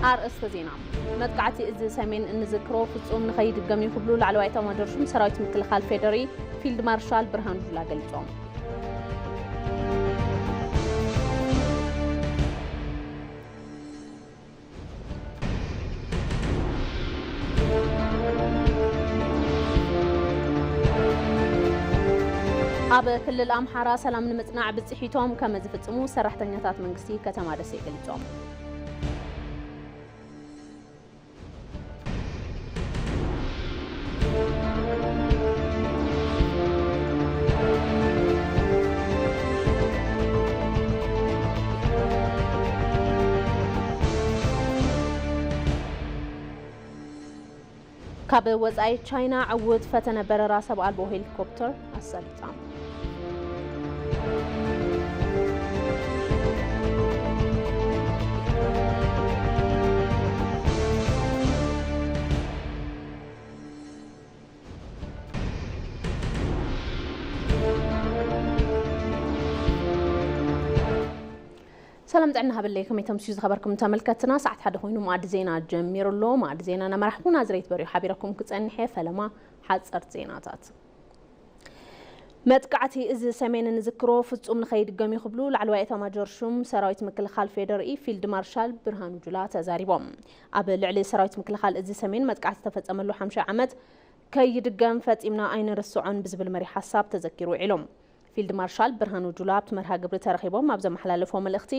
ኣርእስተ ዜና። መጥቃዕቲ እዚ ሰሜን እንዝክሮ ፍጹም ንኸይድገም እዩ ክብሉ ላዕለዋይ ኤታማዦር ሹም ሰራዊት ምክልኻል ፌዴሪ ፊልድ ማርሻል ብርሃኑ ጁላ ገሊጾም። ኣብ ክልል ኣምሓራ ሰላም ንምጽናዕ ብጽሒቶም ከም ዝፍጽሙ ሰራሕተኛታት መንግስቲ ከተማ ደሴ ገሊጾም። ካብ ወጻኢ ቻይና ዕዉት ፈተነ በረራ ሰብ ኣልቦ ሄሊኮፕተር ኣሳሊጣ። ሰላም ጥዕና ሃበለይ፣ ከመይ ተምስዩ ዝኸበርኩም ተመልከትና? ሰዓት ሓደ ኮይኑ መኣዲ ዜና ጀሚሩ ኣሎ። መኣዲ ዜና እናመራሕኩ ናዝሬት በሪሁ ሓቢረኩም ክጸንሕ እየ። ፈለማ ሓጸርቲ ዜናታት። መጥቃዕቲ እዚ ሰሜን ንዝክሮ ፍጹም ንኸይድገም እዩ ክብሉ ላዕለዋይ ኤታማጆር ሹም ሰራዊት ምክልኻል ፌዴሪኢ ፊልድ ማርሻል ብርሃኑ ጁላ ተዛሪቦም። ኣብ ልዕሊ ሰራዊት ምክልኻል እዚ ሰሜን መጥቃዕቲ ዝተፈጸመሉ ሓምሻይ ዓመት ከይድገም ፈጺምና ኣይንርስዖን ብዝብል መሪሕ ሓሳብ ተዘኪሩ ውዒሉ። ፊልድ ማርሻል ብርሃኑ ጁላ ኣብቲ መርሃ ግብሪ ተረኺቦም ኣብ ዘመሓላለፎ መልእኽቲ፣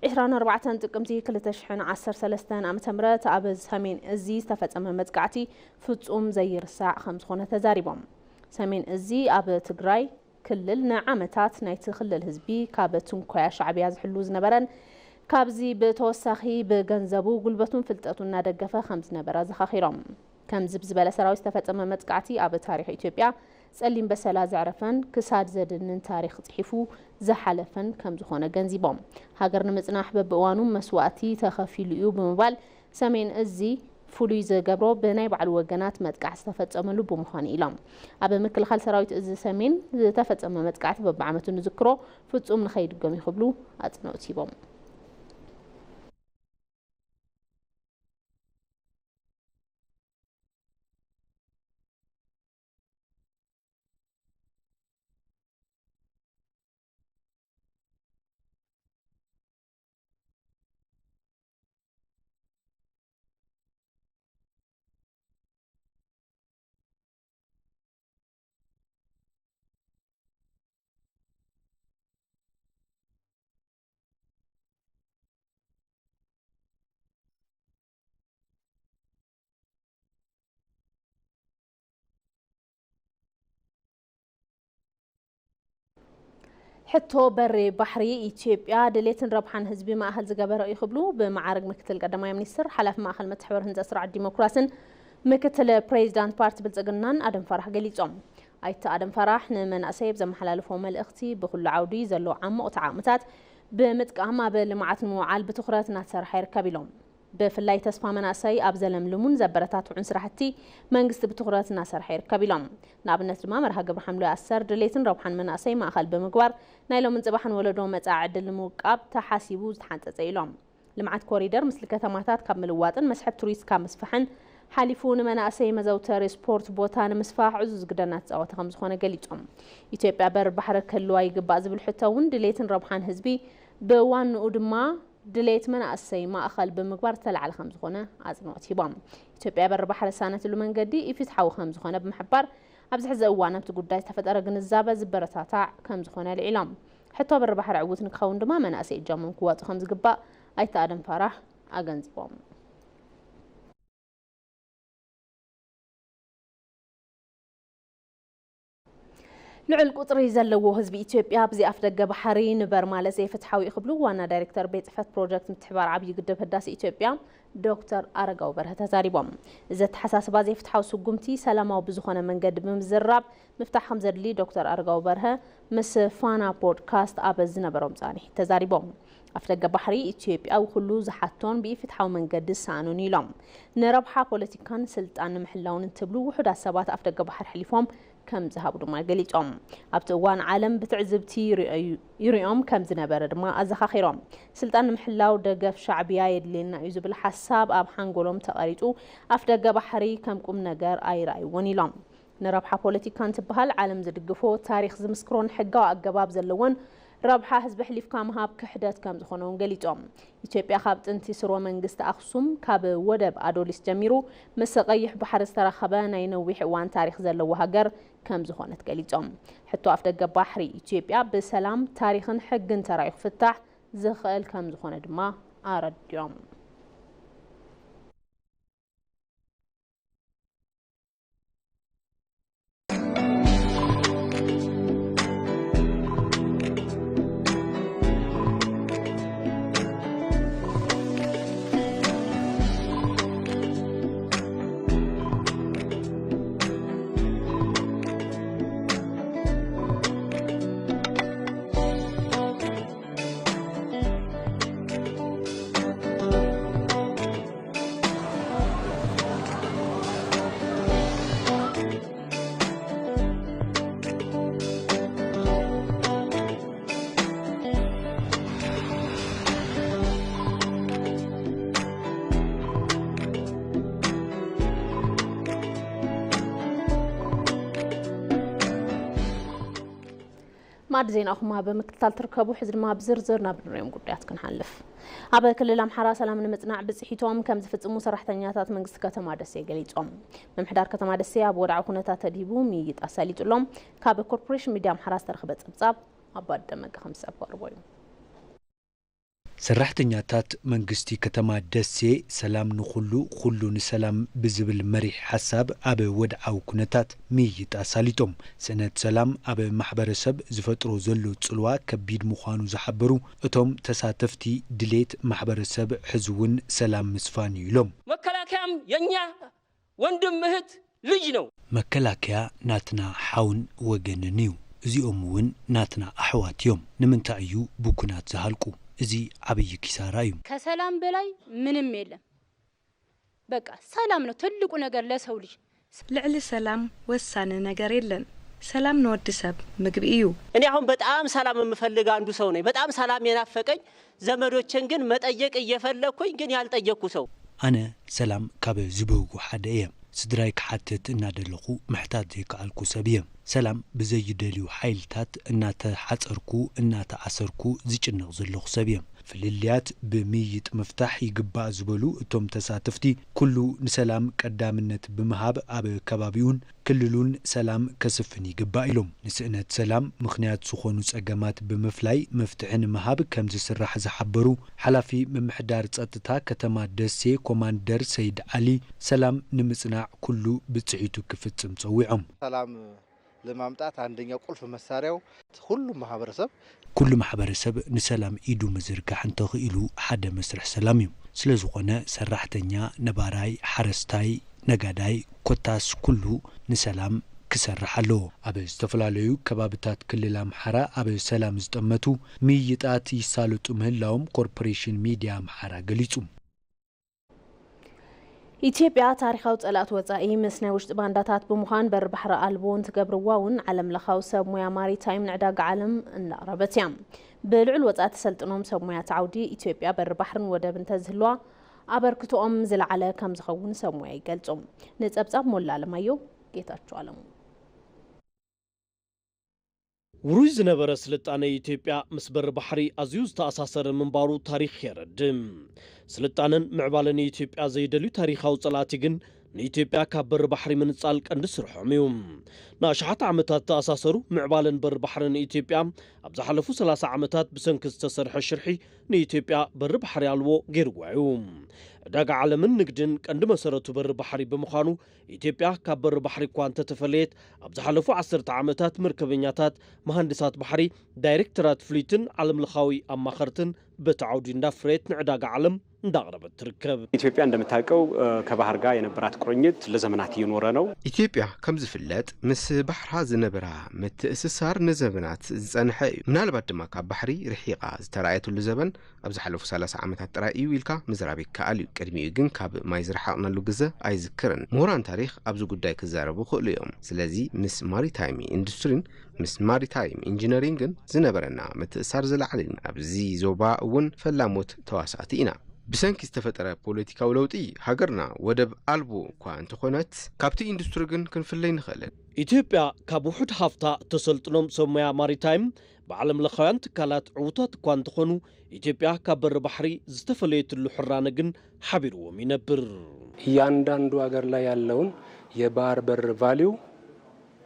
ዕስራን ኣርባዕተን ጥቅምቲ ክልተ ሽሕን ዓሰርተ ሰለስተን ዓመተ ምህረት ኣብ ሰሜን እዚ ዝተፈጸመ መጥቃዕቲ ፍጹም ዘይርሳዕ ከም ዝኾነ ተዛሪቦም። ሰሜን እዚ ኣብ ትግራይ ክልል ንዓመታት ናይቲ ክልል ህዝቢ ካብ ትንኮያ ሻዕብያ ዝሕሉ ዝነበረን ካብዚ ብተወሳኺ ብገንዘቡ፣ ጉልበቱን ፍልጠቱ እናደገፈ ከም ዝነበረ ኣዘኻኺሮም። ከምዚ ብዝበለ ሰራዊት ዝተፈጸመ መጥቃዕቲ ኣብ ታሪኽ ኢትዮጵያ ጸሊም በሰላ ዘዕረፈን ክሳድ ዘድንን ታሪኽ ጽሒፉ ዝሓለፈን ከም ዝኾነ ገንዚቦም። ሃገር ንምጽናሕ በብእዋኑ መስዋእቲ ተኸፊሉ እዩ ብምባል፣ ሰሜን እዚ ፍሉይ ዝገብሮ ብናይ ባዕሉ ወገናት መጥቃዕቲ ዝተፈጸመሉ ብምዃኑ ኢሎም። ኣብ ምክልኻል ሰራዊት እዚ ሰሜን ዝተፈጸመ መጥቃዕቲ በብዓመቱ ንዝክሮ ፍጹም ንኸይድገም እዩ ክብሉ ኣጽንኦት ሂቦም። ሕቶ በሪ ባሕሪ ኢትዮጵያ ድሌትን ረብሓን ህዝቢ ማእኸል ዝገበረ እዩ ክብሉ ብመዓርግ ምክትል ቀዳማይ ሚኒስትር ሓላፊ ማእኸል መተሓባበሪ ህንፀት ስርዓት ዲሞክራሲን ምክትል ፕሬዚዳንት ፓርቲ ብልፅግናን ኣደም ፋራሕ ገሊፆም። ኣይተ ኣደም ፋራሕ ንመናእሰይ ኣብ ዘመሓላለፎ መልእኽቲ ብኩሉ ዓውዲ ዘሎ ዓሞቕቲ ዓቕምታት ብምጥቃም ኣብ ልምዓት ንምውዓል ብትኹረት እናተሰርሐ ይርከብ ኢሎም። ብፍላይ ተስፋ መናእሰይ ኣብ ዘለምልሙን ዘበረታትዑን ስራሕቲ መንግስቲ ብትኹረት እናሰርሐ ይርከብ ኢሎም። ንኣብነት ድማ መርሃ ግብሪ ሓምለዋይ ኣሰር ድሌትን ረብሓን መናእሰይ ማእኸል ብምግባር ናይ ሎምን ፅባሕን ወለዶ መፃኢ ዕድል ንምውቃብ ተሓሲቡ ዝተሓንፀፀ ኢሎም። ልምዓት ኮሪደር ምስሊ ከተማታት ካብ ምልዋጥን መስሕብ ቱሪስት ካብ ምስፋሕን ሓሊፉ ንመናእሰይ መዘውተሪ ስፖርት ቦታ ንምስፋሕ ዕዙዝ ግደ እናተፃወተ ከም ዝኾነ ገሊፆም። ኢትዮጵያ በር ባሕሪ ክህልዋ ይግባእ ዝብል ሕቶ እውን ድሌትን ረብሓን ህዝቢ ብዋንኡ ድማ ድሌት መናእሰይ ማእኸል ብምግባር ዝተላዕለ ከም ዝኾነ ኣፅንኦት ሂቦም። ኢትዮጵያ በር ባሕሪ ዝሳነትሉ መንገዲ ኢፍትሓዊ ከም ዝኾነ ብምሕባር ኣብዚ ሕዚ እዋን ኣብቲ ጉዳይ ዝተፈጠረ ግንዛበ ዝበረታታዕ ከም ዝኾነ ኣልዒሎም። ሕቶ በር ባሕሪ ዕዉት ንክኸውን ድማ መናእሰይ እጃሞም ክዋፁ ከም ዝግባእ ኣይተ ኣደም ፋራሕ ኣገንዚቦም። ልዑል ቁፅሪ ዘለዎ ህዝቢ ኢትዮጵያ ኣብዚ ኣፍደገ ባሕሪ ንበር ማለት ዘይፍትሓዊ እዩ ክብሉ ዋና ዳይሬክተር ቤት ፅሕፈት ፕሮጀክት ምትሕብባር ዓብዪ ግድብ ህዳሴ ኢትዮጵያ ዶክተር ኣረጋዊ በርሀ ተዛሪቦም። እዚ ኣተሓሳስባ ዘይፍትሓዊ ስጉምቲ ሰላማዊ ብዝኾነ መንገዲ ብምዝራብ ምፍታሕ ከም ዘድሊ ዶክተር ኣረጋዊ በርሀ ምስ ፋና ፖድካስት ኣብ ዝነበሮም ፃንሒት ተዛሪቦም። ኣፍደገ ባሕሪ ኢትዮጵያ ኩሉ ዝሓቶን ብኢፍትሓዊ መንገዲ ዝሰኣኑን ኢሎም። ንረብሓ ፖለቲካን ስልጣን ንምሕላውን እንትብሉ ውሑዳት ሰባት ኣፍደገ ባሕሪ ሕሊፎም ከም ዝሃቡ ድማ ገሊጾም። ኣብቲ እዋን ዓለም ብትዕዝብቲ ይርእዩ- ይርእዮም ከም ዝነበረ ድማ ኣዘኻኺሮም። ስልጣን ንምሕላው ደገፍ ሻዕብያ የድልየና እዩ ዝብል ሓሳብ ኣብ ሓንጎሎም ተቐሪጹ ኣፍደገ ባሕሪ ከም ቁም ነገር ኣይረኣይዎን ኢሎም። ንረብሓ ፖለቲካ እንትበሃል ዓለም ዝድግፎ፣ ታሪኽ ዝምስክሮን ሕጋዊ ኣገባብ ዘለዎን ረብሓ ህዝቢ ኣሕሊፍካ ምሃብ ክሕደት ከም ዝኾነ እውን ገሊጾም። ኢትዮጵያ ካብ ጥንቲ ስርወ መንግስቲ ኣኽሱም ካብ ወደብ ኣዶሊስ ጀሚሩ ምስ ቀይሕ ባሕሪ ዝተራኸበ ናይ ነዊሕ እዋን ታሪኽ ዘለዎ ሃገር ከም ዝኾነት ገሊጾም። ሕቶ ኣፍደገ ባሕሪ ኢትዮጵያ ብሰላም፣ ታሪኽን ሕግን ተራዩ ክፍታሕ ዝኽእል ከም ዝኾነ ድማ ኣረዲኦም። ማዕዲ ዜናኹም ኣብ ምክትታል ትርከቡ። ሕዚ ድማ ብዝርዝር ናብ ንሪኦም ጉዳያት ክንሓልፍ። ኣብ ክልል ኣምሓራ ሰላም ንምጽናዕ ብጽሒቶም ከም ዝፍጽሙ ሰራሕተኛታት መንግስቲ ከተማ ደሴ ገሊጾም። ምምሕዳር ከተማ ደሴ ኣብ ወድዓዊ ኩነታት ተድሂቡ ምይይጥ ኣሳሊጡሎም። ካብ ኮርፖሬሽን ሚድያ ኣምሓራ ዝተረኽበ ጸብጻብ ኣባደመቀ ከም ዝጸብ ቀርቦ እዩ። ሰራሕተኛታት መንግስቲ ከተማ ደሴ ሰላም ንኹሉ፣ ኩሉ ንሰላም ብዝብል መሪሕ ሓሳብ ኣብ ወድዓዊ ኩነታት ምይይጥ ኣሳሊጦም። ስእነት ሰላም ኣብ ማሕበረሰብ ዝፈጥሮ ዘሎ ጽልዋ ከቢድ ምዃኑ ዝሓበሩ እቶም ተሳተፍቲ፣ ድሌት ማሕበረሰብ ሕዚ እውን ሰላም ምስፋን እዩ ኢሎም። መከላከያም የኛ ወንድም እህት ልጅ ነው። መከላከያ ናትና ሓውን ወገንን እዩ። እዚኦም እውን ናትና ኣሕዋት እዮም። ንምንታይ እዩ ብኩናት ዝሃልቁ? እዚ ዓብዪ ኪሳራ እዩ። ከሰላም በላይ ምንም የለም። በቃ ሰላም ነው ትልቁ ነገር ለሰው ልጅ። ልዕሊ ሰላም ወሳኒ ነገር የለን። ሰላም ንወዲ ሰብ ምግቢ እዩ። እኔ አሁን በጣም ሰላም የምፈልግ አንዱ ሰው ነኝ። በጣም ሰላም የናፈቀኝ፣ ዘመዶችን ግን መጠየቅ እየፈለግኩኝ ግን ያልጠየቅኩ ሰው። ኣነ ሰላም ካብ ዝበህጉ ሓደ እየ። ስድራይ ክሓትት እናደለኹ ምሕታት ዘይከኣልኩ ሰብ እየ። ሰላም ብዘይደልዩ ሓይልታት እናተሓጸርኩ እናተኣሰርኩ ዝጭነቕ ዘለኹ ሰብ እየ። ፍልልያት ብምይይጥ ምፍታሕ ይግባእ ዝበሉ እቶም ተሳተፍቲ፣ ኩሉ ንሰላም ቀዳምነት ብምሃብ ኣብ ከባቢኡን ክልሉን ሰላም ከስፍን ይግባእ ኢሎም። ንስእነት ሰላም ምኽንያት ዝኾኑ ጸገማት ብምፍላይ መፍትሒ ንምሃብ ከም ዝስራሕ ዝሓበሩ ሓላፊ ምምሕዳር ጸጥታ ከተማ ደሴ ኮማንደር ሰይድ ዓሊ፣ ሰላም ንምጽናዕ ኩሉ ብጽሒቱ ክፍጽም ጸዊዖም። ሰላም ለማምጣት አንደኛው ቁልፍ መሳሪያው ሁሉም ማህበረሰብ ኩሉ ማሕበረሰብ ንሰላም ኢዱ ምዝርጋሕ እንተኽኢሉ ሓደ መስርሕ ሰላም እዩ። ስለ ዝኾነ ሰራሕተኛ፣ ነባራይ፣ ሓረስታይ፣ ነጋዳይ ኮታስ ኩሉ ንሰላም ክሰርሕ ኣለዎ። ኣብ ዝተፈላለዩ ከባብታት ክልል ኣምሓራ ኣብ ሰላም ዝጠመቱ ምይይጣት ይሳለጡ ምህላዎም ኮርፖሬሽን ሚድያ ኣምሓራ ገሊጹ። ኢትዮጵያ ታሪኻዊ ጸላእቲ ወጻኢ ምስ ናይ ውሽጢ ባንዳታት ብምዃን በሪ ባሕሪ ኣልቦ እንትገብርዋ እውን ዓለም ለኻዊ ሰብ ሞያ ማሪታይም ንዕዳጋ ዓለም እናቕረበት እያ። ብልዑል ወጻኢ ተሰልጥኖም ሰብ ሞያት ዓውዲ ኢትዮጵያ በሪ ባሕርን ወደብ እንተዝህልዋ ኣበርክቶኦም ዝለዓለ ከም ዝኸውን ሰብ ሞያ ይገልጹ። ንጸብጻብ ሞላ ኣለማዮ ጌታቸው ኣለሙ። ውሩይ ዝነበረ ስልጣነ ኢትዮጵያ ምስ በሪ ባሕሪ ኣዝዩ ዝተኣሳሰረ ምንባሩ ታሪኽ የረድእ። ስልጣነን ምዕባለን ኢትዮጵያ ዘይደልዩ ታሪኻዊ ጸላእቲ ግን ንኢትዮጵያ ካብ በሪ ባሕሪ ምንጻል ቀንዲ ስርሖም እዩ። ንኣሽሓት ዓመታት ዝተኣሳሰሩ ምዕባለን በሪ ባሕርን ኢትዮጵያ ኣብ ዝሓለፉ ሰላሳ ዓመታት ብሰንኪ ዝተሰርሐ ሽርሒ ንኢትዮጵያ በሪ ባሕሪ ኣልቦ ገይርዋ እዩ። ዕዳጋ ዓለምን ንግድን ቀንዲ መሰረቱ በሪ ባሕሪ ብምዃኑ ኢትዮጵያ ካብ በሪ ባሕሪ እኳ እንተተፈለየት ኣብ ዝሓለፉ ዓሰርተ ዓመታት መርከበኛታት፣ መሃንድሳት ባሕሪ፣ ዳይሬክተራት ፍሊትን ዓለምለኻዊ ኣማኸርትን በቲ ዓውዲ እንዳፍረየት ንዕዳጋ ዓለም እንዳቕረበት ትርከብ። ኢትዮጵያ እንደምታውቀው ከባህር ጋር የነበራት ቁርኝት ለዘመናት እየኖረ ነው። ኢትዮጵያ ከም ዝፍለጥ ምስ ባሕራ ዝነበራ ምትእስሳር ንዘመናት ዝጸንሐ እዩ። ምናልባት ድማ ካብ ባሕሪ ርሒቓ ዝተረኣየትሉ ዘበን ኣብ ዝሓለፉ ሰላሳ ዓመታት ጥራይ እዩ ኢልካ ምዝራብ ይከኣል እዩ። ቅድሚኡ ግን ካብ ማይ ዝረሓቕናሉ ግዘ ኣይዝክርን። ምሁራን ታሪኽ ኣብዚ ጉዳይ ክዛረቡ ይኽእሉ እዮም። ስለዚ ምስ ማሪታይም ኢንዱስትሪን ምስ ማሪታይም ኢንጂነሪንግን ዝነበረና ምትእስሳር ዝለዓለ እዩ። ኣብዚ ዞባ እውን ፈላሞት ተዋሳእቲ ኢና። ብሰንኪ ዝተፈጠረ ፖለቲካዊ ለውጢ ሃገርና ወደብ ኣልቦ እኳ እንተኾነት ካብቲ ኢንዱስትሪ ግን ክንፍለ ኣይንኽእልን። ኢትዮጵያ ካብ ውሑድ ሃፍታ እተሰልጥኖም ሰብ ሞያ ማሪታይም ብዓለም ለኻውያን ትካላት ዕዉታት እኳ እንተኾኑ ኢትዮጵያ ካብ በሪ ባሕሪ ዝተፈለየትሉ ሕራነ ግን ሓቢርዎም ይነብር። እያንዳንዱ ሀገር ላይ ያለውን የባህር በር ቫሊዩ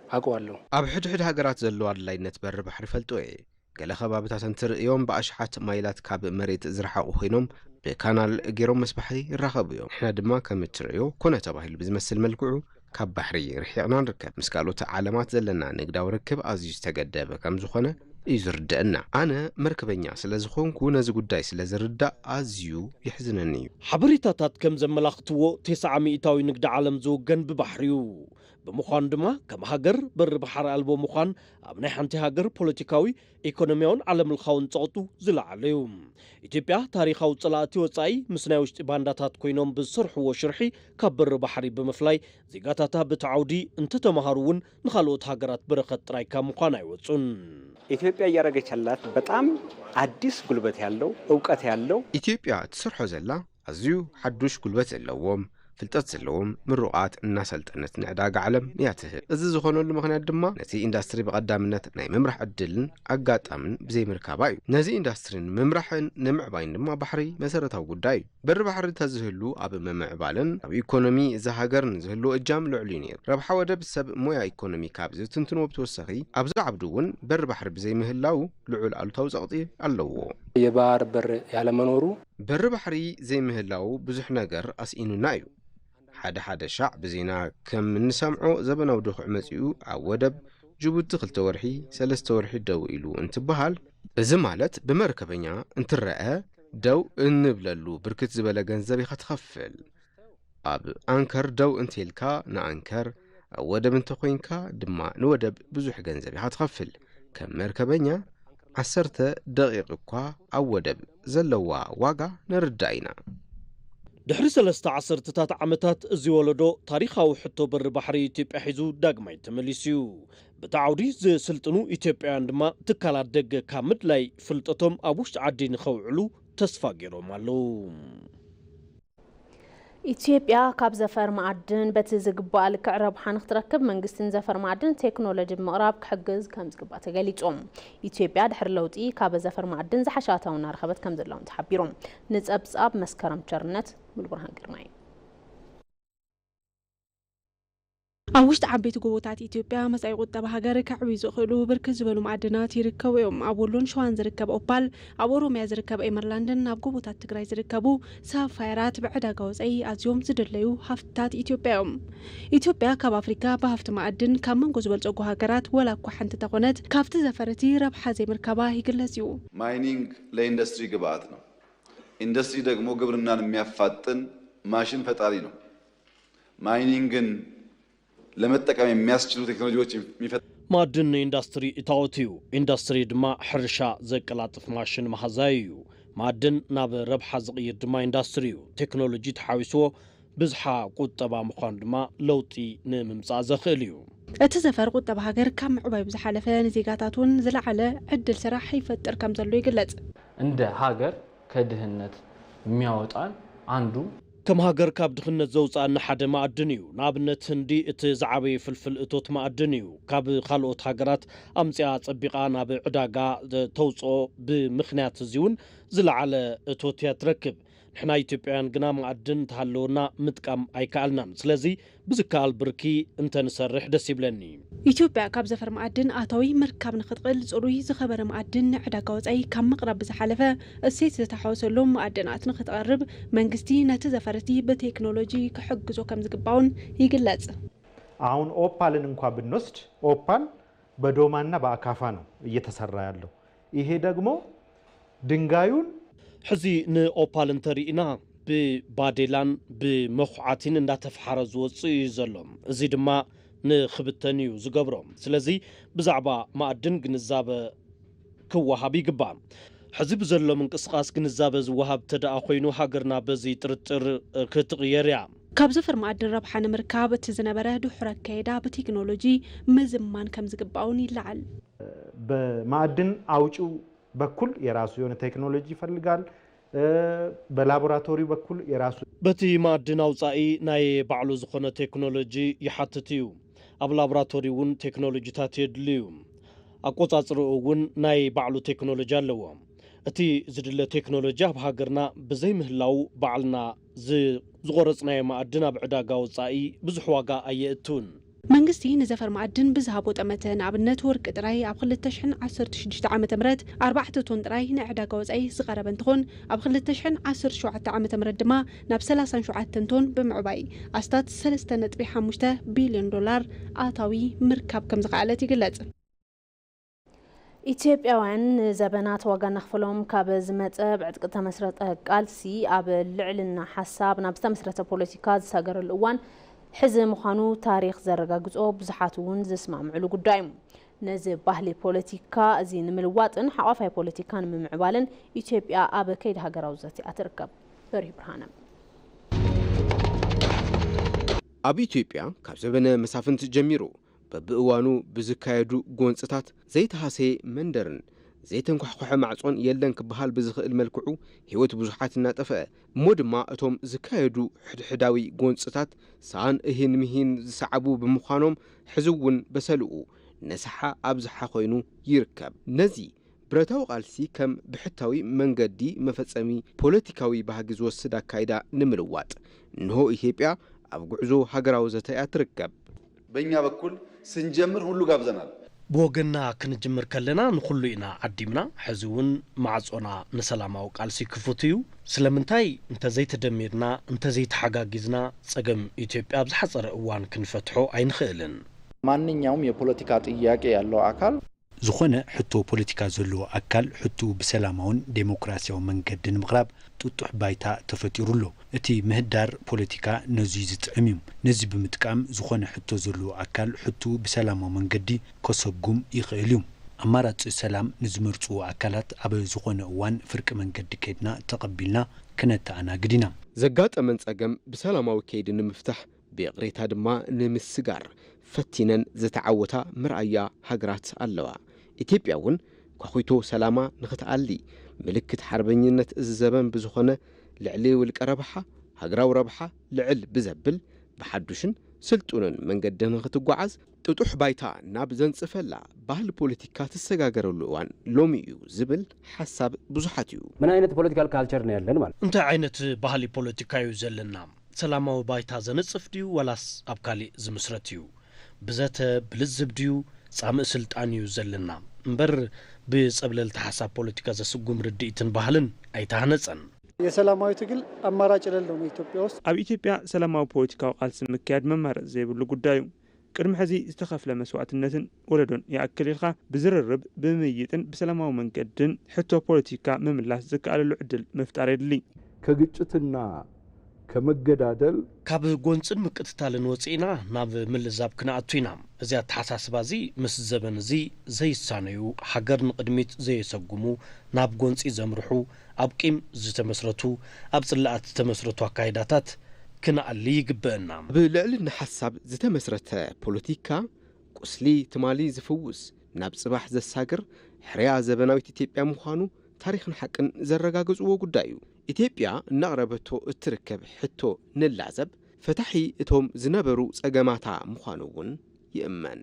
አውቀዋለሁ። ኣብ ሕድሕድ ሃገራት ዘለዎ ኣድላይነት በሪ ባሕሪ እፈልጦ እየ። ገለ ከባብታት እንትርእዮም ብኣሽሓት ማይላት ካብ መሬት ዝረሓቑ ኮይኖም ብካናል ገይሮም ምስ ባሕሪ ይራኸቡ እዮም። ንሕና ድማ ከም እትርእዮ ኮነ ተባሂሉ ብዝመስል መልክዑ ካብ ባሕሪ ርሒቕና ንርከብ። ምስ ካልኦት ዓለማት ዘለና ንግዳዊ ርክብ ኣዝዩ ዝተገደበ ከም ዝኾነ እዩ ዝርደአና። ኣነ መርከበኛ ስለ ዝኾንኩ ነዚ ጉዳይ ስለ ዝርዳእ ኣዝዩ የሕዝነኒ እዩ። ሓበሬታታት ከም ዘመላኽትዎ ተስዓ ሚእታዊ ንግዲ ዓለም ዝውገን ብባሕሪ እዩ። ብምዃኑ ድማ ከም ሃገር በሪ ባሕሪ ኣልቦ ምዃን ኣብ ናይ ሓንቲ ሃገር ፖለቲካዊ፣ ኢኮኖሚያውን ዓለምለኻውን ጸቕጡ ዝለዓለ እዩ። ኢትዮጵያ ታሪኻዊ ጸላእቲ ወጻኢ ምስ ናይ ውሽጢ ባንዳታት ኮይኖም ብዝሰርሕዎ ሽርሒ ካብ በሪ ባሕሪ ብምፍላይ ዜጋታታ ብቲ ዓውዲ እንተተማሃሩ እውን ንኻልኦት ሃገራት በረኸት ጥራይ ካብ ምዃን ኣይወጹን። ኢትዮጵያ እያደረገች ያላት በጣም አዲስ ጉልበት ያለው እውቀት ያለው ኢትዮጵያ ትሰርሖ ዘላ ኣዝዩ ሓዱሽ ጉልበት ዘለዎም ፍልጠት ዘለዎም ምሩቓት እናሰልጠነት ንዕዳጋ ዓለም እያ ትህብ። እዚ ዝኾነሉ ምኽንያት ድማ ነቲ ኢንዳስትሪ ብቐዳምነት ናይ ምምራሕ ዕድልን ኣጋጣምን ብዘይምርካባ እዩ። ነዚ ኢንዳስትሪ ንምምራሕን ንምዕባይን ድማ ባሕሪ መሰረታዊ ጉዳይ እዩ። በሪ ባሕሪ እንተዝህሉ ኣብ ምምዕባልን ኣብ ኢኮኖሚ እዛ ሃገርን ዝህልዎ እጃም ልዑል እዩ ነይሩ። ረብሓ ወደብ ሰብ ሞያ ኢኮኖሚ ካብ ዝትንትንዎ ብተወሳኺ ኣብዚ ዓውዲ እውን በሪ ባሕሪ ብዘይምህላዉ ልዑል ኣሉታዊ ጸቕጢ ኣለዎ። የባህር በር ያለመኖሩ በሪ ባሕሪ ዘይምህላዉ ብዙሕ ነገር ኣስኢኑና እዩ። ሓደ ሓደ ሻዕ ብዜና ከም እንሰምዖ ዘበናዊ ድኹዒ መጺኡ ኣብ ወደብ ጅቡቲ ክልተ ወርሒ ሰለስተ ወርሒ ደው ኢሉ እንትበሃል፣ እዚ ማለት ብመርከበኛ እንትረአ ደው እንብለሉ ብርክት ዝበለ ገንዘብ ኢኻ ትኸፍል። ኣብ ኣንከር ደው እንተኢልካ ንኣንከር፣ ኣብ ወደብ እንተኾይንካ ድማ ንወደብ ብዙሕ ገንዘብ ኢኻ ትኸፍል። ከም መርከበኛ ዓሰርተ ደቂቕ እኳ ኣብ ወደብ ዘለዋ ዋጋ ንርዳእ ኢና። ድሕሪ ሰለስተ ዓሰርተታት ዓመታት እዚ ወለዶ ታሪኻዊ ሕቶ በሪ ባሕሪ ኢትዮጵያ ሒዙ ዳግማይ ተመሊሱ እዩ። ብቲ ዓውዲ ዝስልጥኑ ኢትዮጵያውያን ድማ ትካላት ደገ ካብ ምድላይ ፍልጠቶም ኣብ ውሽጢ ዓዲ ንኸውዕሉ ተስፋ ገይሮም ኣለዉ። ኢትዮጵያ ካብ ዘፈር መኣድን በቲ ዝግባእ ልክዕ ረብሓ ንክትረክብ መንግስቲ ንዘፈር መኣድን ቴክኖሎጂ ብምቕራብ ክሕግዝ ከምዝግባእ ተገሊጹ። ኢትዮጵያ ድሕሪ ለውጢ ካብ ዘፈር መኣድን ዝሓሸ ኣታዊ እናረኸበት ከምዘላ እውን ተሓቢሩ። ንጸብጻብ መስከረም ቸርነት ሙሉብርሃን ግርማይ። ኣብ ውሽጢ ዓበይቲ ጎቦታት ኢትዮጵያ መጻኢ ቁጠባ ሃገር ከዕብዩ ዝኽእሉ ብርክት ዝበሉ መኣድናት ይርከቡ እዮም። ኣብ ወሎን ሸዋን ዝርከብ ኦፓል፣ ኣብ ኦሮሚያ ዝርከብ ኤመርላንድን ኣብ ጎቦታት ትግራይ ዝርከቡ ሳፋየራት ብዕዳጋ ወጻኢ ኣዝዮም ዝድለዩ ሃፍትታት ኢትዮጵያ እዮም። ኢትዮጵያ ካብ ኣፍሪካ ብሃፍቲ መኣድን ካብ መንጎ ዝበልጸጉ ሃገራት ወላ እኳ ሓንቲ ተኾነት ካብቲ ዘፈር እቲ ረብሓ ዘይምርካባ ይግለጽ እዩ። ማይኒንግ ለኢንዱስትሪ ግብአት ነው። ኢንዱስትሪ ደግሞ ግብርናን የሚያፋጥን ማሽን ፈጣሪ ነው። ማይኒንግን ለመጠቀም የሚያስችሉ ቴክኖሎጂዎች የሚፈጥ ማዕድን ንኢንዳስትሪ እታወት እዩ። ኢንዳስትሪ ድማ ሕርሻ ዘቀላጥፍ ማሽን መሃዛይ እዩ። ማዕድን ናብ ረብሓ ዝቕይር ድማ ኢንዳስትሪ እዩ። ቴክኖሎጂ ተሓዊስዎ ብዝሓ ቁጠባ ምዃኑ ድማ ለውጢ ንምምፃእ ዘኽእል እዩ። እቲ ዘፈር ቁጠባ ሃገር ካብ ምዕባዩ ብዝሓለፈ ንዜጋታት እውን ዝለዓለ ዕድል ስራሕ ይፈጥር ከም ዘሎ ይግለጽ። እንደ ሀገር ከድህነት የሚያወጣን አንዱ ከም ሃገር ካብ ድኽነት ዘውፅኣና ሓደ ማዕድን እዩ። ንኣብነት ህንዲ እቲ ዝዓበየ ፍልፍል እቶት ማዕድን እዩ። ካብ ካልኦት ሃገራት ኣምፅኣ ፀቢቓ ናብ ዕዳጋ ተውፅኦ። ብምኽንያት እዚ እውን ዝለዓለ እቶት እያ ትረክብ። ንሕና ኢትዮጵያውያን ግና ማዕድን እንተሃለወና ምጥቃም ኣይከኣልናን። ስለዚ ብዝከኣል ብርኪ እንተንሰርሕ ደስ ይብለኒ። ኢትዮጵያ ካብ ዘፈር ማዕድን ኣታዊ ምርካብ ንክትኽእል ጽሩይ ዝኸበረ ማዕድን ንዕዳጋ ወጻኢ ካብ ምቕራብ ብዝሓለፈ እሴት ዝተሓወሰሎም ማዕድናት ንክትቐርብ መንግስቲ ነቲ ዘፈር እቲ ብቴክኖሎጂ ክሕግዞ ከም ዝግባውን ይግለጽ። አሁን ኦፓልን እንኳ ብንወስድ ኦፓል በዶማና በአካፋ ነው እየተሰራ ያለው። ይሄ ደግሞ ድንጋዩን ሕዚ ንኦፓል እንተርኢና ብባዴላን ብመኹዓቲን እንዳተፍሓረ ዝወፅእ እዩ ዘሎ። እዚ ድማ ንኽብተን እዩ ዝገብሮ። ስለዚ ብዛዕባ ማዕድን ግንዛበ ክወሃብ ይግባእ። ሕዚ ብዘሎ ምንቅስቓስ ግንዛበ ዝወሃብ ተደኣ ኮይኑ ሃገርና በዚ ጥርጥር ክትቕየር እያ። ካብ ዘፈር ማዕድን ረብሓ ንምርካብ እቲ ዝነበረ ድሑር ኣካይዳ ብቴክኖሎጂ ምዝማን ከም ዝግባእ እውን ይለዓል። በማዕድን አውጪው በኩል የራሱ የሆነ ቴክኖሎጂ ይፈልጋል። በላቦራቶሪ በኩል የራሱ በቲ ማዕድን ኣውፃኢ ናይ ባዕሉ ዝኾነ ቴክኖሎጂ ይሓትት እዩ። ኣብ ላቦራቶሪ እውን ቴክኖሎጂታት የድሊ እዩ። ኣቆፃፅርኡ እውን ናይ ባዕሉ ቴክኖሎጂ ኣለዎ። እቲ ዝድለ ቴክኖሎጂ ኣብ ሃገርና ብዘይምህላው ባዕልና ዝቆረፅናዮ ማዕድን ኣብ ዕዳጋ ወፃኢ ብዙሕ ዋጋ ኣየእትውን። መንግስቲ ንዘፈር ማዕድን ብዝሃቦ ጠመተ ንኣብነት ወርቂ ጥራይ ኣብ ክልተ ሽሕን ዓሰርተ ሽዱሽተ ዓመተ ምህረት ኣርባዕተ ቶን ጥራይ ንዕዳጋ ወፃኢ ዝቐረበ እንትኾን ኣብ ክልተ ሽሕን ዓሰርተ ሸውዓተ ዓመተ ምህረት ድማ ናብ ሰላሳን ሸውዓተን ቶን ብምዕባይ ኣስታት ሰለስተ ነጥቢ ሓሙሽተ ቢልዮን ዶላር ኣታዊ ምርካብ ከም ዝኸኣለት ይግለጽ። ኢትዮጵያውያን ንዘበናት ዋጋ ነኽፍሎም ካብ ዝመጸ ብዕጥቂ ተመስረተ ቃልሲ ኣብ ልዕልና ሓሳብ ናብ ዝተመስረተ ፖለቲካ ዝሳገረሉ እዋን ሕዚ ምዃኑ ታሪኽ ዘረጋግጾ ብዙሓት እውን ዝስማምዕሉ ጉዳይ እዩ። ነዚ ባህሊ ፖለቲካ እዚ ንምልዋጥን ሓቋፋይ ፖለቲካ ንምምዕባልን ኢትዮጵያ ኣብ ከይዲ ሃገራዊ ዘተ እያ ትርከብ። በሪሁ ብርሃነ። ኣብ ኢትዮጵያ ካብ ዘበነ መሳፍንት ጀሚሩ በብእዋኑ ብዝካየዱ ጎንፅታት ዘይተሃሰየ መንደርን ዘይተንኳሕኮሐ ማዕፆን የለን ክበሃል ብዝኽእል መልክዑ ህይወት ብዙሓት እናጠፍአ እሞ ድማ እቶም ዝካየዱ ሕድሕዳዊ ጎንፅታት ሰኣን እሂን ምሂን ዝሰዓቡ ብምዃኖም ሕዚ እውን በሰልኡ ነስሓ ኣብዝሓ ኮይኑ ይርከብ። ነዚ ብረታዊ ቃልሲ ከም ብሕታዊ መንገዲ መፈጸሚ ፖለቲካዊ ባህጊ ዝወስድ ኣካይዳ ንምልዋጥ እንሆ ኢትዮጵያ ኣብ ጉዕዞ ሃገራዊ ዘተ እያ ትርከብ። በእኛ በኩል ስንጀምር ሁሉ ጋብዘናል። ብወገንና ክንጅምር ከለና ንኹሉ ኢና ዓዲምና። ሕዚ እውን ማዕጾና ንሰላማዊ ቃልሲ ክፉት እዩ። ስለምንታይ እንተዘይተደሚርና እንተዘይተሓጋጊዝና ጸገም ኢትዮጵያ ኣብ ዝሓጸረ እዋን ክንፈትሖ ኣይንኽእልን። ማንኛውም የፖለቲካ ጥያቄ ያለው አካል ዝኾነ ሕቶ ፖለቲካ ዘለዎ ኣካል ሕቶኡ ብሰላማውን ዴሞክራሲያዊ መንገዲ ንምቕራብ ጥጡሕ ባይታ ተፈጢሩ ኣሎ። እቲ ምህዳር ፖለቲካ ነዙይ ዝጥዕም እዩ። ነዚ ብምጥቃም ዝኾነ ሕቶ ዘለዎ ኣካል ሕቶኡ ብሰላማዊ መንገዲ ከሰጉም ይኽእል እዩ። ኣማራፂ ሰላም ንዝመርፅዎ ኣካላት ኣብ ዝኾነ እዋን ፍርቂ መንገዲ ከይድና ተቐቢልና ክነተኣናግድ ኢና። ዘጋጠመን ጸገም ብሰላማዊ ከይዲ ንምፍታሕ ብይቕሬታ ድማ ንምስጋር ፈቲነን ዝተዓወታ መርኣያ ሃገራት ኣለዋ። ኢትዮጵያ እውን ኳኺቶ ሰላማ ንኽትኣሊ ምልክት ሓርበኝነት እዚ ዘበን ብዝኾነ ልዕሊ ውልቀ ረብሓ ሃገራዊ ረብሓ ልዕል ብዘብል ብሓዱሽን ስልጡንን መንገዲ ንኽትጓዓዝ ጥጡሕ ባይታ ናብ ዘንጽፈላ ባህሊ ፖለቲካ ትሰጋገረሉ እዋን ሎሚ እዩ ዝብል ሓሳብ ብዙሓት እዩ። ምን አይነት ፖለቲካል ካልቸር ነው ያለን ማለት እንታይ ዓይነት ባህሊ ፖለቲካ እዩ ዘለና? ሰላማዊ ባይታ ዘንጽፍ ድዩ ዋላስ ኣብ ካሊእ ዝምስረት እዩ? ብዘተ ብልዝብ ድዩ ጻምእ ስልጣን እዩ ዘለና እምበር ብጸብለልቲ ሓሳብ ፖለቲካ ዘስጉም ርድኢትን ባህልን ኣይተሃነጸን። የሰላማዊ ትግል አማራጭ የሌለው ነው ኢትዮጵያ ውስጥ። ኣብ ኢትዮጵያ ሰላማዊ ፖለቲካዊ ቃልሲ ምክያድ መማረፂ ዘይብሉ ጉዳይ እዩ። ቅድሚ ሕዚ ዝተኸፍለ መስዋዕትነትን ወለዶን ይኣክል ኢልካ ብዝርርብ ብምይይጥን ብሰላማዊ መንገድን ሕቶ ፖለቲካ ምምላስ ዝከኣለሉ ዕድል ምፍጣር የድሊ። ከግጭትና ከመገዳደል ካብ ጎንፅን ምቅትታልን ወፂእና ናብ ምልዛብ ክነኣቱ ኢና። እዚ ኣተሓሳስባ እዚ ምስ ዘበን እዚ ዘይሳነዩ፣ ሃገር ንቕድሚት ዘየሰጉሙ፣ ናብ ጎንፂ ዘምርሑ፣ ኣብ ቂም ዝተመስረቱ፣ ኣብ ፅላኣት ዝተመስረቱ ኣካይዳታት ክነኣሊ ይግበአና። ብልዕልና ሓሳብ ዝተመስረተ ፖለቲካ ቁስሊ ትማሊ ዝፍውስ፣ ናብ ፅባሕ ዘሳግር ሕርያ ዘበናዊት ኢትዮጵያ ምዃኑ ታሪኽን ሓቅን ዘረጋግፅዎ ጉዳይ እዩ። ኢትዮጵያ እናቕረበቶ እትርከብ ሕቶ ንላዘብ፣ ፈታሒ እቶም ዝነበሩ ጸገማታ ምዃኑ እውን ይእመን።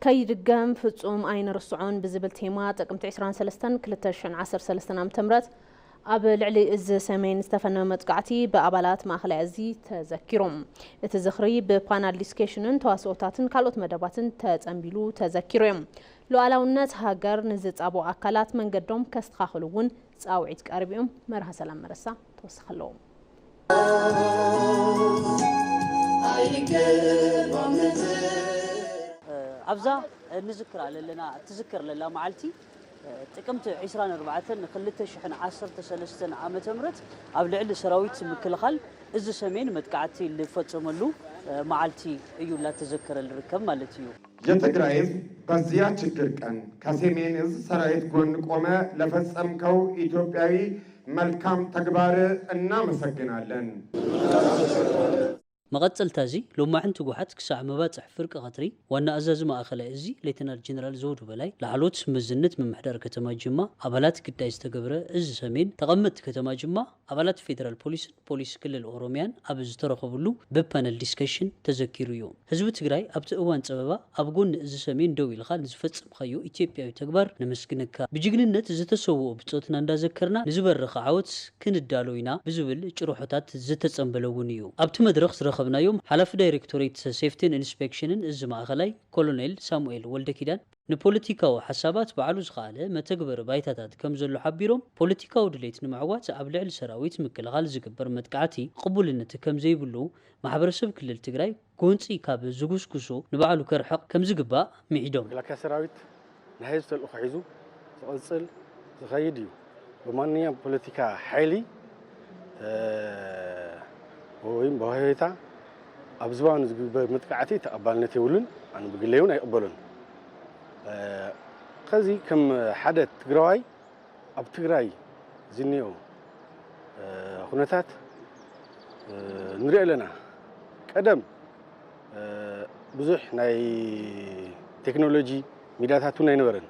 ከይድገም ፍጹም ኣይንርስዖን ብዝብል ቴማ ጥቅምቲ ዕስራን ሰለስተን ክልተ ሽሕን ዓሰርተ ሰለስተን ዓመተ ምህረት ኣብ ልዕሊ እዚ ሰሜን ዝተፈነወ መጥቃዕቲ ብኣባላት ማእኸላይ እዚ ተዘኪሩ። እቲ ዝኽሪ ብፓናል ዲስኬሽንን ተዋስኦታትን ካልኦት መደባትን ተጸንቢሉ ተዘኪሩ እዩ። ሉዓላውነት ሃገር ንዝጻብኡ ኣካላት መንገዶም ከስተኻኽሉ እውን ጻውዒት ቀሪቡ እዩ። መርሃ ሰላም መረሳ ተወሳኺ ኣለዎ። ኣብዛ እንዝክራ ለለና እትዝከር ለላ መዓልቲ ጥቅምቲ ዕስራን ኣርባዕተን ክልተ ሽሕን ዓሰርተ ሰለስተን ዓመተ ምህረት ኣብ ልዕሊ ሰራዊት ምክልኻል እዚ ሰሜን መጥቃዕቲ ልፈጸመሉ መዓልቲ እዩ ላተዘከረ ልርከብ ማለት እዩ። የትግራይ ህዝብ በዚያ ችግር ቀን ከሰሜን እዝ ሰራዊት ጎን ቆመ። ለፈጸምከው ኢትዮጵያዊ መልካም ተግባር እናመሰግናለን። መቐጸልታ እዚ ሎማዕንቲ ጓሓት ክሳዕ መባጽሕ ፍርቂ ቀትሪ ዋና ኣዛዚ ማእኸላይ እዚ ሌተናል ጀነራል ዘውዱ በላይ ላዕሎት መዝነት ምምሕዳር ከተማ ጅማ ኣባላት ግዳይ ዝተገብረ እዚ ሰሜን ተቐመጥቲ ከተማ ጅማ ኣባላት ፌደራል ፖሊስን ፖሊስ ክልል ኦሮሚያን ኣብ ዝተረኸብሉ ብፓነል ዲስከሽን ተዘኪሩ እዩ። ህዝቢ ትግራይ ኣብቲ እዋን ፀበባ ኣብ ጎኒ እዚ ሰሜን ደው ኢልካ ንዝፈፀምካዮ ኢትዮጵያዊ ተግባር ነመስግነካ። ብጅግንነት ዝተሰውኡ ብፆትና እንዳዘከርና ንዝበርኽ ዓወት ክንዳሎ ኢና ብዝብል ጭርሖታት ዝተፀንበለ እውን እዩ። ኣብቲ መድረኽ ዝረኸብናዮም ሓላፊ ዳይሬክቶሬት ሴፍቲን ኢንስፔክሽንን እዚ ማእኸላይ ኮሎኔል ሳሙኤል ወልደኪዳን ንፖለቲካዊ ሓሳባት ባዕሉ ዝኸኣለ መተግበሪ ባይታታት ከም ዘሎ ሓቢሮም፣ ፖለቲካዊ ድሌት ንምዕዋት ኣብ ልዕሊ ሰራዊት ምክልኻል ዝግበር መጥቃዕቲ ቅቡልነት ከም ዘይብሉ፣ ማሕበረሰብ ክልል ትግራይ ጎንፂ ካብ ዝጉስጉሱ ንባዕሉ ከርሕቕ ከም ዝግባእ ምዒዶም። መከላከያ ሰራዊት ናይ ህዝቢ ተልእኾ ሒዙ ዝቕፅል ዝኸይድ እዩ። ብማንኛውም ፖለቲካ ሓይሊ ወይም ብሆሄታ ኣብ ዝባኑ ዝግበር መጥቃዕቲ ተቐባልነት የብሉን። ኣነ ብግለይ እውን ኣይቕበሎን። ከዚ ከም ሓደ ትግራዋይ ኣብ ትግራይ ዝኒኦ ኩነታት ንሪኦ ኣለና። ቀደም ብዙሕ ናይ ቴክኖሎጂ ሚድያታት እውን ኣይነበረን።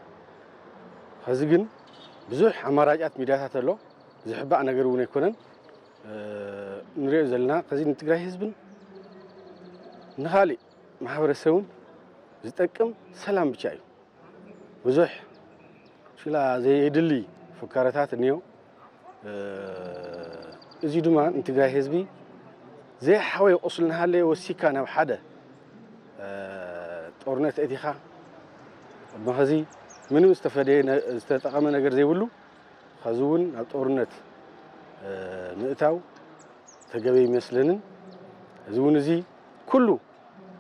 ኸዚ ግን ብዙሕ ኣማራጫት ሚድያታት ኣሎ። ዝሕባእ ነገር እውን ኣይኮነን ንሪኦ ዘለና። ከዚ ንትግራይ ህዝብን ንኻሊእ ማሕበረሰብን ዝጠቅም ሰላም ብቻ እዩ። ብዙሕ ሽላ ዘየድሊ ፉካረታት እኒኦ። እዚ ድማ ንትግራይ ህዝቢ ዘይሓወየ ቁስሊ እናሃለየ ወሲካ ናብ ሓደ ጦርነት እቲኻ ቅድሚ ኸዚ ምንም ዝተፈደየ ዝተጠቐመ ነገር ዘይብሉ ኸዚ እውን ናብ ጦርነት ምእታው ተገቢ ይመስለንን። እዚ እውን እዚ ኩሉ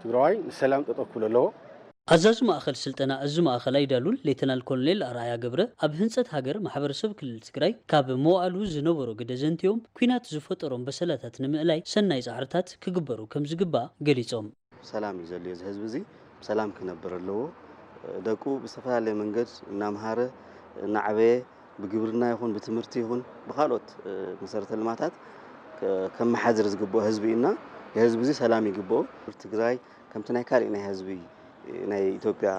ትግራዋይ ንሰላም ጠጠው ክብል ኣለዎ። ኣዛዚ ማእኸል ስልጠና እዚ ማእኸላይ ዳሉል ሌተናል ኮሎኔል ኣርኣያ ገብረ ኣብ ህንፀት ሃገር ማሕበረሰብ ክልል ትግራይ ካብ መዋእሉ ዝነበሮ ግደ ዘንቲዮም ኲናት ዝፈጠሮም በሰላታት ንምእላይ ሰናይ ፃዕርታት ክግበሩ ከም ዝግባእ ገሊፆም። ሰላም እዩ ዘድልዮ እዚ ህዝቢ እዚ ብሰላም ክነብር ኣለዎ። ደቁ ብዝተፈላለየ መንገድ እናምሃረ እናዓበየ ብግብርና ይኹን ብትምህርቲ ይኹን ብካልኦት መሰረተ ልማታት ከመሓድር ዝግብኦ ህዝቢ እዩ እና ንህዝቢ እዚ ሰላም ይግብኦ። ትግራይ ከምቲ ናይ ካሊእ ናይ ህዝቢ ናይ ኢትዮጵያ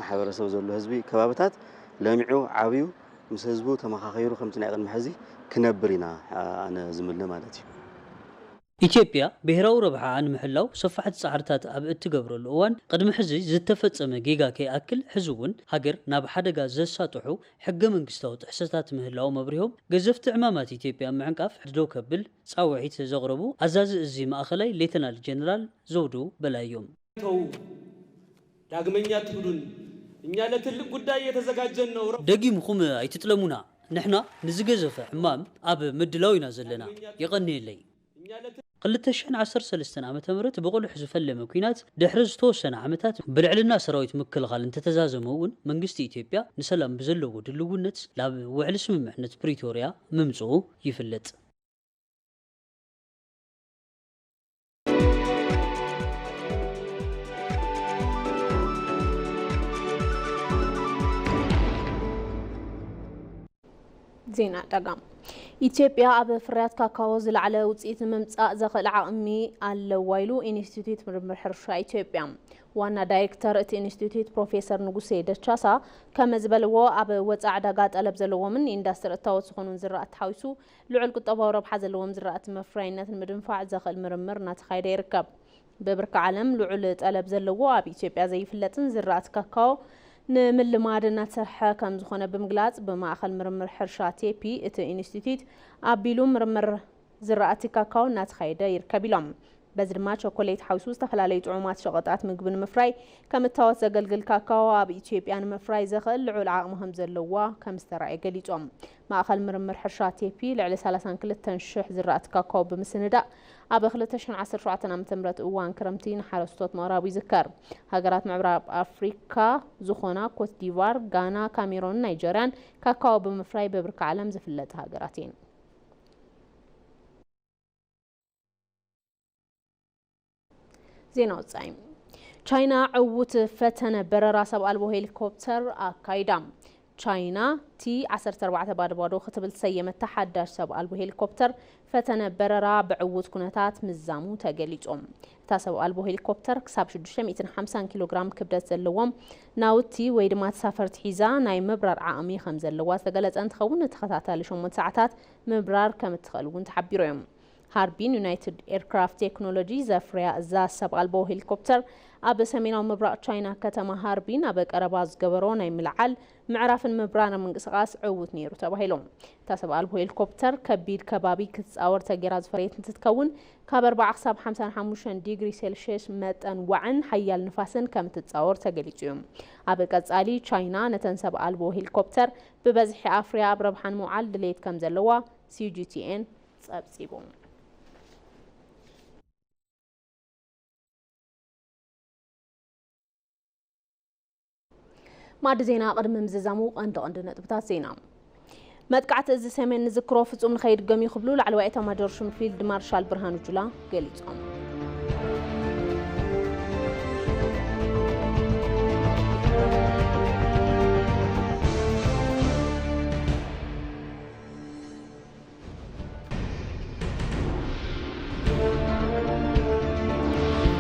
ማሕበረሰብ ዘሎ ህዝቢ ከባብታት ለሚዑ ዓብዩ ምስ ህዝቡ ተመኻኺሩ ከምቲ ናይ ቅድሚ ሕዚ ክነብር ኢና ኣነ ዝምነ ማለት እዩ። ኢትዮጵያ ብሄራዊ ረብሓኣ ንምሕላው ሰፋሕቲ ፃዕርታት ኣብ እትገብረሉ እዋን ቅድሚ ሕዚ ዝተፈፀመ ጌጋ ከይኣክል ሕዚ እውን ሃገር ናብ ሓደጋ ዘሳጥሑ ሕገ መንግስታዊ ጥሕሰታት ምህላው መብሪሆም ገዘፍቲ ዕማማት ኢትዮጵያ ምዕንቃፍ ደው ከብል ፃውዒት ዘቕረቡ ኣዛዚ እዚ ማእኸላይ ሌተናል ጀነራል ዘውዱ በላይ እዮም። ተው ዳግመኛ ትብሉን እኛ ለትልቅ ጉዳይ የተዘጋጀን ነው። ደጊምኹም ኣይትጥለሙና ንሕና ንዝገዘፈ ዕማም ኣብ ምድላው ኢና ዘለና። የቐንየለይ። ክልተ ሽሕን ዓሰርተ ሰለስተን ዓመተ ምህረት ብቑልሕ ዝፈለመ ኲናት ድሕሪ ዝተወሰነ ዓመታት ብልዕልና ሰራዊት ምክልኻል እንተተዛዘመ እውን መንግስቲ ኢትዮጵያ ንሰላም ብዘለዎ ድልውነት ናብ ውዕሊ ስምምዕነት ፕሪቶርያ ምምፅኡ ይፍለጥ። ዜና ዕዳጋ። ኢትዮጵያ ኣብ ፍርያት ካካዎ ዝለዓለ ውፅኢት ንምምፃእ ዘኽእል ዓቕሚ ኣለዋ ኢሉ ኢንስቲትዩት ምርምር ሕርሻ ኢትዮጵያ። ዋና ዳይሬክተር እቲ ኢንስቲትዩት ፕሮፌሰር ንጉሴ ደቻሳ ከም ዝበልዎ ኣብ ወፃኢ ዕዳጋ ጠለብ ዘለዎምን ንኢንዳስትሪ እታወት ዝኾኑን ዝራእቲ ሓዊሱ ልዑል ቁጠባዊ ረብሓ ዘለዎም ዝራእቲ መፍረያይነት ንምድንፋዕ ዘኽእል ምርምር እናተኻየደ ይርከብ። ብብርኪ ዓለም ልዑል ጠለብ ዘለዎ ኣብ ኢትዮጵያ ዘይፍለጥን ዝራእቲ ካካዎ ንምልማድ እናተሰርሐ ከም ዝኾነ ብምግላፅ ብማእኸል ምርምር ሕርሻ ቴፒ እቲ ኢንስቲትዩት ኣቢሉ ምርምር ዝራእቲ ካካዎ እናተኻየደ ይርከብ ኢሎም። በዚ ድማ ቸኮሌት ሓዊሱ ዝተፈላለዩ ጥዑማት ሸቐጣት ምግቢ ንምፍራይ ከም እታወት ዘገልግል ካካዎ ኣብ ኢትዮጵያ ንምፍራይ ዘኽእል ልዑል ዓቕሚ ከም ዘለዋ ከም ዝተራእየ ገሊጾም። ማእኸል ምርምር ሕርሻ ቴፒ ልዕሊ ሰላሳን ክልተን ሽሕ ዝራእቲ ካካዎ ብምስንዳእ ኣብ ክልተ ሽሕን ዓሰርተ ሸውዓተን ዓመተ ምህረት እዋን ክረምቲ ንሓረስቶት ምቕራቡ ይዝከር። ሃገራት ምዕራብ ኣፍሪካ ዝኾና ኮት ዲቫር፣ ጋና፣ ካሜሮን፣ ናይጀርያን ካካዎ ብምፍራይ በብርኪ ዓለም ዝፍለጣ ሃገራት እየን። ዜና ወጻኢ። ቻይና ዕዉት ፈተነ በረራ ሰብ ኣልቦ ሄሊኮፕተር ኣካይዳ። ቻይና ቲ ዓሰርተ ኣርባዕተ ባዶ ባዶ ክትብል ዝሰየመታ ሓዳሽ ሰብ ኣልቦ ሄሊኮፕተር ፈተነ በረራ ብዕዉት ኩነታት ምዛሙ ተገሊጹ። እታ ሰብ ኣልቦ ሄሊኮፕተር ክሳብ ሽዱሽተ ሚእትን ሓምሳን ኪሎ ግራም ክብደት ዘለዎም ናውቲ ወይ ድማ ተሳፈርቲ ሒዛ ናይ ምብራር ዓቕሚ ከም ዘለዋ ዝተገለጸ እንትኸውን፣ ንተኸታታሊ ሸሞንተ ሰዓታት ምብራር ከም እትኽእል እውን ተሓቢሩ እዩ። ሃርቢን ዩናይትድ ኤርክራፍት ቴክኖሎጂ ዘፍርያ እዛ ሰብ ኣልቦ ሄሊኮፕተር ኣብ ሰሜናዊ ምብራቕ ቻይና ከተማ ሃርቢን ኣብ ቀረባ ዝገበሮ ናይ ምልዓል ምዕራፍን ምብራርን ምንቅስቓስ ዕዉት ነይሩ ተባሂሉ። እታ ሰብ ኣልቦ ሄሊኮፕተር ከቢድ ከባቢ ክትጻወር ተገይራ ዝፈረየት እንትትከውን፣ ካብ ኣርብዓ ክሳብ ሓምሳን ሓሙሽተን ዲግሪ ሴልሽየስ መጠን ዋዕን ሓያል ንፋስን ከም እትጻወር ተገሊጹ እዩ። ኣብ ቀጻሊ ቻይና ነተን ሰብ ኣልቦ ሄሊኮፕተር ብበዝሒ ኣፍርያ ኣብ ረብሓ ንምውዓል ድሌት ከም ዘለዋ ሲጂቲኤን ጸብጺቡ። ማዕዲ ዜና ቅድሚ ምዝዛሙ ቀንዲ ቀንዲ ነጥብታት ዜና። መጥቃዕቲ እዚ ሰሜን ንዝክሮ ፍጹም ንኸይድገም እዩ ክብሉ ላዕለዋይ ኤታማጆር ሹም ፊልድ ማርሻል ብርሃኑ ጁላ ገሊጾም።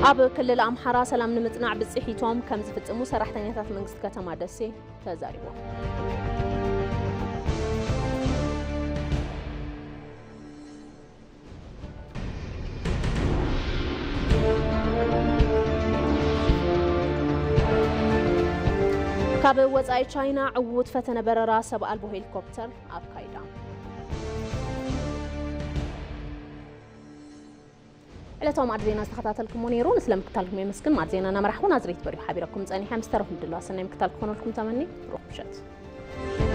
ኣብ ክልል ኣምሓራ ሰላም ንምጽናዕ ብጽሒቶም ከም ዝፍጽሙ ሰራሕተኛታት መንግስቲ ከተማ ደሴ ተዛሪቦም። ካብ ወጻኢ ቻይና ዕዉት ፈተነ በረራ ሰብ ኣልቦ ሄሊኮፕተር ኣካይዳ። ዕለታዊ ማዕድ ዜና ዝተኸታተልኩሞ ነይሩ። ንስለ ምክታልኩም የመስግን። ማዕድ ዜና እናመራሕኩ ናዝሬት በሪሁ ሓቢረኩም ጸኒሐ። ምስ ተረፉ ምድላው ሰናይ ምክታል ክኾነልኩም ተመኒ። ብሩኽ ምሸት።